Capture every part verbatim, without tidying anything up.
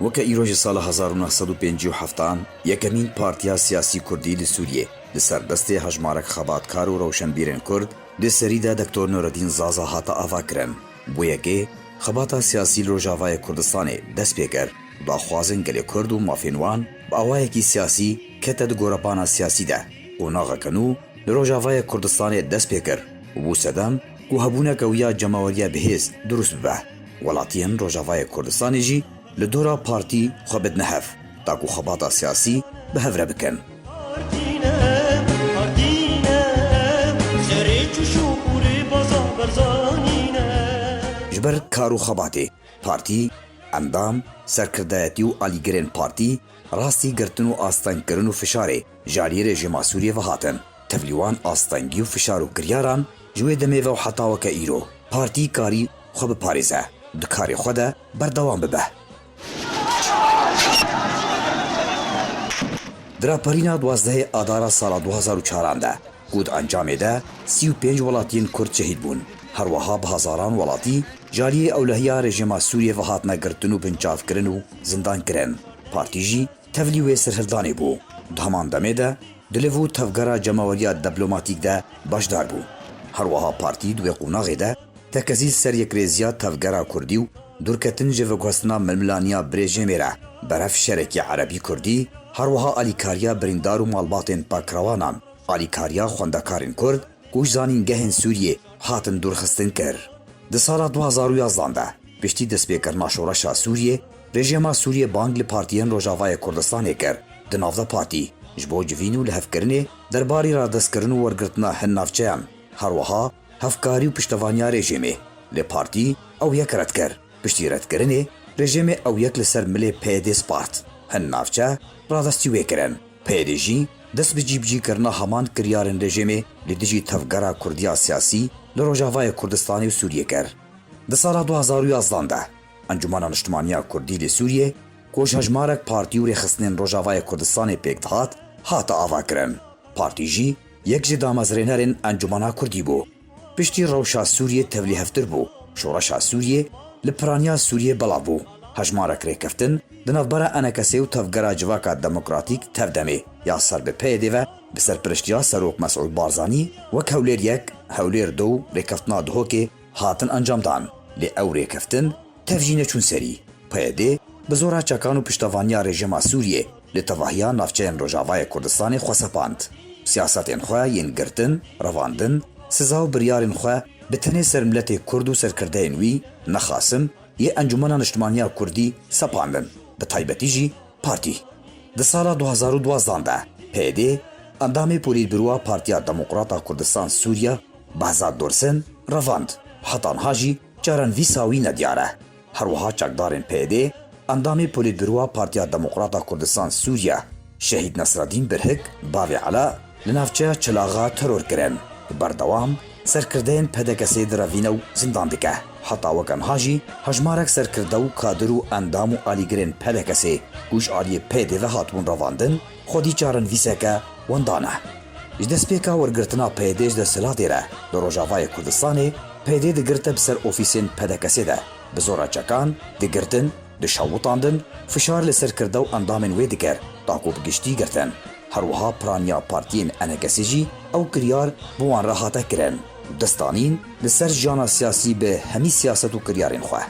Weke îro ji sala hezar û neh sed û pêncî û heftan yekemîn partiya siyasî kurdî li Sûriyê li ser destê hejmarek xebatkar û rewşenbîrên kurd, di serî de Doktor Nureddîn Zaza hate avakirin. Bo yekê, xebata siyasî li Rojavayê Kurdistanê dest pê kir û daxwazên gelê kurd û mafên wan bi awayekî siyasî kete di gorebana siyasî de. Qonaxeke nû li Rojavayê Kurdistanê dest pê kir û bû sedem ku hebûneke wî ya cemaweriya bihêz dirust bibe. Welatiyên Rojavayê Kurdistanê jî li dora partî xwe bidine hev, ta ku xebata siyasî bi hev re bikin. Ji ber kar û xebatê, partî, endam, serkirdayetî û alîgirên partî rastî girtin û astengkirin û fişarê ji aliyê rejîma Sûriyê ve hatin. Tevlî wan astengî û fişar û kiryaran ji wê demê ve û heta weke îro, partî karî xwe biparêze, di karê xwe de berdewam bibe. Di raperîna duwazdehê Adara sala du hezar û çaran de, ku di encamê de sî û pênc welatiyên Kurd şehîd bûn. Her wiha bi hezaran welatî ji aliyê ewlehiya rejîma Sûriyê ve hatine girtin û binçavkirin û zindan kirin. Partî jî tevlî wê serhildanê bû. Di heman demê de di liv û tevgera cemaweriya diplomatîk de beşdar bû. Her wiha partî di wê qonaxê de tekezî li ser yekrêziya tevgera kurdî û dûrketin ji veguhestina milmilaniya bi rejîmê re berev şerekî erebî kurdî, her wiha alîkariya birîndar û malbatên pakrewanan, alîkariya xwendekarên kurd ku ji zanîngehên Sûriyê hatin dûrxistin kir. Di sala du hezar û yazdan de, piştî destpêkirina şoreşa Sûriyê, rejîma Sûriyê bang li partiyên Rojavayê Kurdistanê kir, di nav de partî, ji bo civîn û lihevkirinê derbarî radestkirin û wergirtina hin navçeyan, her wiha hevkarî û piştevaniya rejîmê. Lê partî ew yek red kir. Piştî redkirinê, rejîmê ew yek li ser milê P Y D'ê spart. Hin navçe radestî wê kirin. P Y D jî dest bi cîbicîkirina heman kiryarên rejîmê li dijî tevgera kurdiya siyasî li Rojavayê Kurdistanê û Sûriyê kir. Di sala du hezar û yazdan de Encûmena Niştimaniya Kurdî li Sûriyê, ku ji hejmarek partî û rêxistinên Rojavayê Kurdistanê pêk dihat, hate avakirin. Partî jî yek ji damezrênerên Encûmena Kurdî bû. Piştî rewşa Sûriyê tevlîhevtir bû, şoreşa Sûriyê li piraniya Sûriyê belav bû. Hejmarek rêkeftin di navbera ENKSê û Tevgera Civaka Demokratîk, TEV-DEMê, ya ser bi P Y D ve, bi serpiriştiya Serok Mesûd Barzanî wek Hewlêr yek, Hewlêr du û Rêkeftina Duhokê hatin encamdan. Lê ew rêkeftin tev jî neçûn serî. P Y D bi zora çekan û piştevaniya rejîma Sûriyê li tevahiya navçeyên Rojavayê Kurdistanê xwe sepand. Siyasetên xwe yên girtin, revandin, siza û biryarên xwe bi tenê ser miletê Kurd û serkirdeyên wî, ne xasim, yê Encûmena Niştimaniya Kurdî sepandin, bi taybetî jî partî. Di sala du hezar û duwazdan de P Y D endamê Polîtbîroya Partiya Demokrata Kurdistan Sûriye Behzat Dursun revand. Heta niha jî çarenivîsa wî nediyar e. Her wiha çekdarên P Y D endamê Polîtbîroya Partiya Demokrata Kurdistan Sûriye Şehîd Nesreddîn Birhik, bavê Ela, li navçeya Çilaxa teror kirin. Berdewam serkirdeyên P D K S'ê direvîne û zindan dike. Heta weke niha jî hejmarek serkirde û kadir û endam û alîgirên P D K S'ê ku ji aliyê P Y D ve hatibûn revandin, xwedî çarenivîseke wenda ne. Ji destpêka wergirtina P Y D ji desthilatê re li Rojavayê Kurdistanê, P Y D digirte bi ser ofîsên P D K S'ê de, bi zora çekan digirtin, dişewitandin, fişar li serkirde û endamên wê dikir, ta ku bi giştî girtin. Her wiha piraniya partiyên ENKSê jî ew kiryar bi wan re hate kirin û dest danîn li ser jiyana siyasî bi hemî siyaset û kiryarên xwe.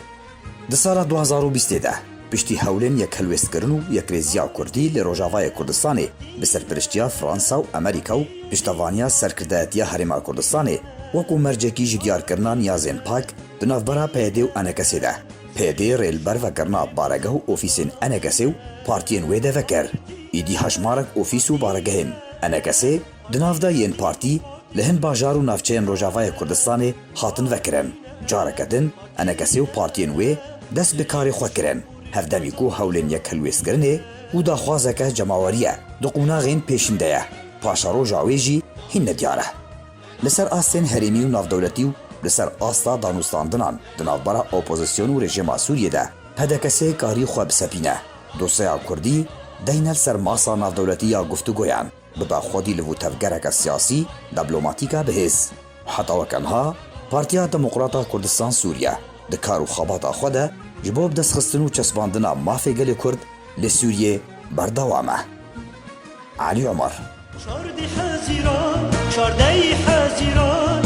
Di sala du hezar û bîstê de, piştî hewlên yekhelwêstkirin û yekrêziya kurdî li Rojavayê Kurdistanê bi serpiriştiya Fransa û Amerîka û piştevaniya Serkirdayetiya Herêma Kurdistanê wekû mercekî ji diyarkirina niyazên pak di navbera P Y D û ENKSê de, P Y D rê li ber vekirina baregeh û ofîsên ENKSê û partiyên wê de vekir. Îdî hejmarek ofîs û baregehên ENKSê di nav de yên partî li hin bajar û navçeyên Rojavayê Kurdistanê hatin vekirin. Careke din ENKSê û partiyên wê dest bi karê xwe kirin. Hevdemî ku hewlên yekhelwêstkirinê û daxwazeke cemawerî ye, di qonaxên pêşîn de ye. Paşeroja wê jî hîn nediyar e. Li ser astên herêmî û navdewletî û li ser asta danûstandinan di navbera opozîsyon û rejîma Sûriyê de P D K S'ê karî xwe bisepîne. Dosyeya kurdî deyne li ser masa navdewletî ya guftûgoyan, bibe xwedî li vû tevgereke siyasî, diplomatîk a bihêz. Heta weke niha Partiya Demokrata Kurdistan Sûriye, di kar û xebata xwe de ji bo bidestxistin û çesbandina mafê gelê Kurd li Sûriyê berdewam e. Elî Omer. Çardî Hezîran, çardeyî Hezîran,